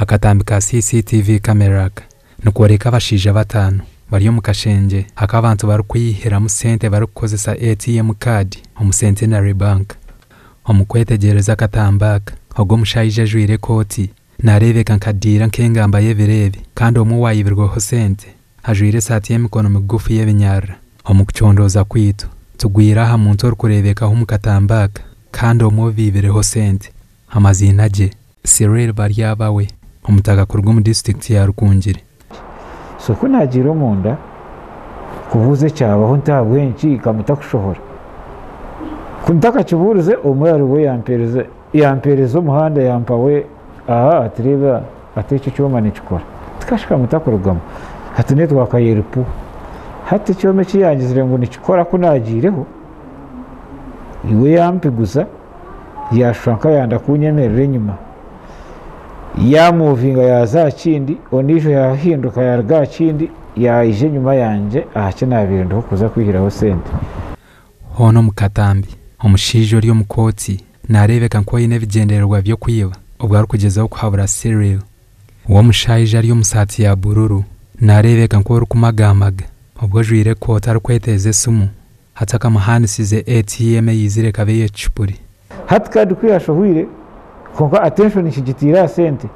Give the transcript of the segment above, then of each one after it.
Akatambi ka CCTV camera aka nikworeka abashaija batano bari omu kashengye aku abantu barikwihiramu sente barikukozesa ATM card omu Centenary Bank. Omu kwetegyereza akatambi aka, ogu omushaija ajwaire ekooti nareebeka nka diira nk'engamba y'ebiro ebi kandi omwe owayibirweho sente ajwaire esaati y'emikono migufu y'ebinyarara. Omu kucondooza kwaitu, tugwire aha muntu orikureebekaho omu katambi aka kandi omwe obiibireho sente. Amaziina gye, Cyril Baryabawe, omutaka kuruga omu disiturikiti ya Rukungiri. So ku naagiire omunda kubuuza ekyabaho nti ahabw'enki nkamutakushohora, ku ntakakibuurize omwe aharibo yampeereza yampeereza omuhanda yampa we aha ati reeba ati eki ekyoma nikikora. Tikashika mutakurugamu hati network eri poor. Hati ekyoma eki yangizire ngu nikikora ku naagiireho, iwe yampiguza yaashusha nk'ayenda kunyemerera enyima. Yaamuvinga yaaza aha kindi, ondiijo yaahinduka yaaruga aha kindi yaija enyima yangye aha ki naabaire ndiho kuza kwihiraho sente. Hoona omu katambi, omushaija ori omu kooti naareebeka nk'oine ebigyendererwa by'okwiba obwo arikugyezaho kuhabura Cyril. We omushaija ari omu saati ya bururu naareebeka nk'orikumagamaga obwo ajwaire ekooti arikweteeza esimu hati akamuhaanisize ATM eyaizire ekaba ey'ekicupuri. Hati kaadi ku yaashohwire, kwonka attention nkigitaire aha sente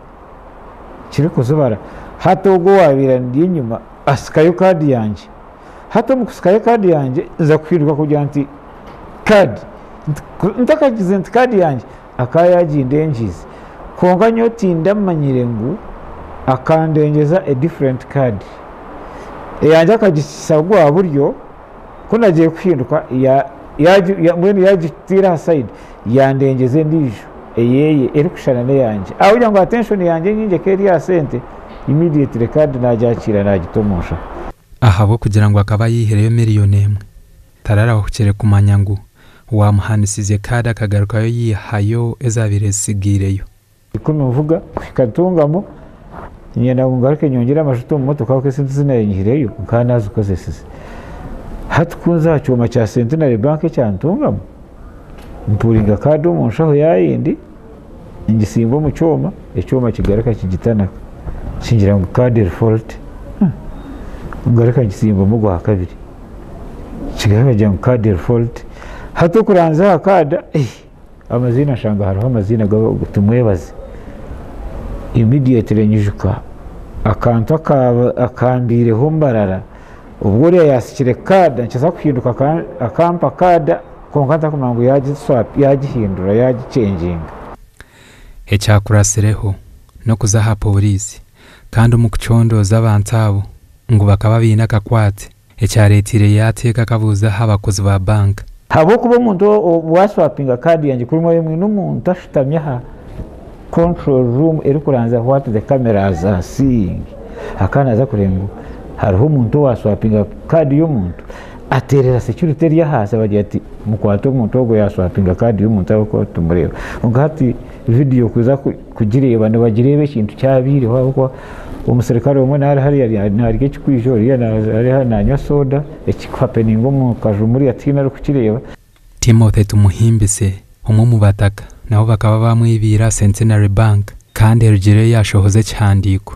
kirikuzibara. Hati ogwo owaabaire andi enyima asikayo kaadi yangye. Hati omu kusikayo kaadi yangye nza kuhinduka kugira nti kaadi, ntakagize nti kaadi yangye akaba yaagindengiize. Kwonka nyowe tindamanyire ngu akandengyeza a different card. Eyangye akagikisa gwa buryo. Ku naagiire kuhinduka, mbwenu yaagiteire aha sayidi, yandengyeza endiijo eyeeye erikushushana n'eyangye. Ahabw'okugira ngu attention yangye enyingi ekaba eri aha sente, immediately kaadi naagyakiira naagita omu nshaho. Ahabw'okugira ngu akaba ayeihireyo miriyoni emwe, tararahukire kumanya ngu owaamuhaanisize kaadi akagarukayo yaihayo ezaabaire zitsigaireyo. Ikumi nvuga kuhika Ntungamo, niinyenda ngu ngaruke nyongyere amajuta omu motoka ahabw'okuba esente ezi naayihireyo nkaba naazikozesize. Hati ku nza aha kyoma kya Centenary Bank ekya Ntungamo, mpuringa kaadi omu nshaho yaayindi, ngisimba omu kyoma, ekyoma kigaruka kigitanaka kingira ngu kaadi eri faulty. Ngaruka ngisimbamu ogwakabiri, kigaruka kigira ngu kaadi eri faulty. Hati okuranzya aha kaada. Amaziina nshanga hariho amaziina Tumwebaze immediately nyijuka akantu akambaireho Mbarara obwo oriya yasikire kaada nikiza kuhinduka akampa kaada kwonka ntakumanya ngu yagihindura yagikyengyinga. Ekyakuratsireho n'okuza aha pooriisi kandi omu kucondooza abantu abo ngu bakaba baine akakwate Ekyareeteire yaateeka akabuuzo aha bakozi ba banka. Ahabw'okuba omuntu owaswapinga kaadi yangye kuri mwabaire mwine omuntu ashutami aha control room erikuranzya what the cameras are seeing akaba naaza kureeba ngu hariho omuntu owaswapinga kaadi y'omuntu ateerera security eri ahansi abagira ati mukwate omuntu ogwo yaswapinga kaadi y'omuntu ahabw'okuba titumureeba. Kwonka hati vidiyo kuza kugireeba nibagireeba ekintu kyabaireho ahabw'okuba Omuserukare omwe naari hariya naarya ekikwija oriya ari hariya naanywa sooda, ekikuhapeninga omu kaju muriya tihaine orikukireeba. Timothy Tumuhimbise, omwe omu bataka, nabo bakaba bamwibiire aha Centenary Bank kandi erugireyo yaashohoza ekihandiiko.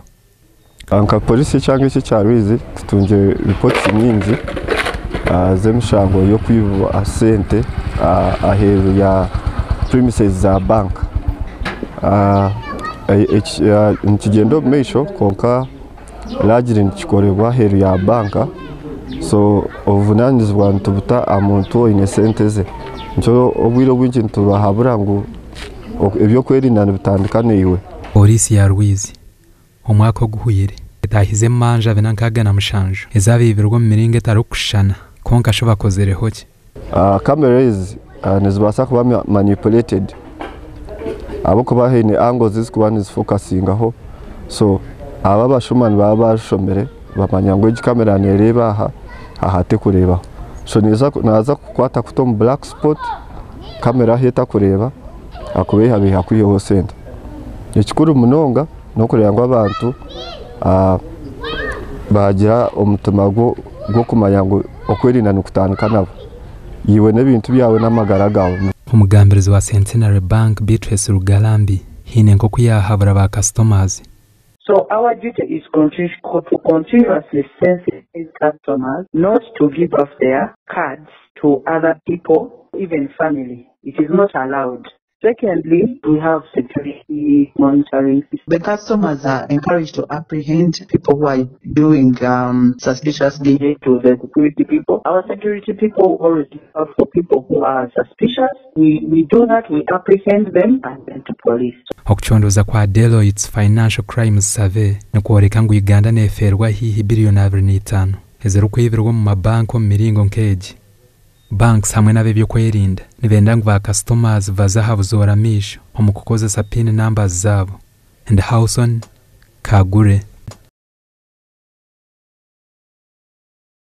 Nka Pooriisi y'ekyanga eki ekya Rwizi tutungire ripooti nyingi z'emishango y'okwibwa sente aheeru ya premises za banka. Nikigyenda omu maisho kwonka largely nikikorerwa aheeru ya banka so obuvunanizibwa nitubuta aha muntu oine sente ze. Nikyo obwire obwingi nitubahabura ngu eby'okwerinda nibitandika naiwe. Pooriisi ya Rwizi omwaka oguhweire etaahize emanja 47 ezabaibirwe omu miringo etarikushushana kwonka shi bakozireho ki? Kamera ezi nizibaasa kuba manipulated ahabw'okuba haine angles ezirikuba nizifokasingaho so abo abashuma nibaba bashomire bamanya ngu egi kamera nereeba aha, aha terikureebaho so naaza kukukwata akuta omu black spot kamera ahu etakureeba akubeihabeiha akwiheho sente. Ekikuru munonga n'okureeba ngu abantu baagira omutima gw'okumanya ngu okwerinda nikutandika nabo, iwe n'ebintu byawe n'amagara gaawe. Omugambirizi wa Centenary Bank, Beatrice Lugalambi, haine nk'oku yaahabura ba kasitomazi. So our duty is to continuously sensitize customers not to give off their cards to other people, even family. It is not allowed. Secondly, we have security monitoring system. The customers are encouraged to apprehend people who are doing suspicious deeds. To the security people. Our security people always look out for people who are suspicious. We do that, we apprehend them and then to police. Okucondooza kwa Deloitte's Financial Crimes Survey nikworeka ngu Uganda neefeerwa haihi biriyoni 25 ezirikwibirwa omu mabanka omu miringo nk'egi. Banks hamwe n'ab'ebyokwerinda nibenda ngu ba customers baze aha buzoora maisho omu kukozesa PIN numbers zaabo. And Howson Kagure.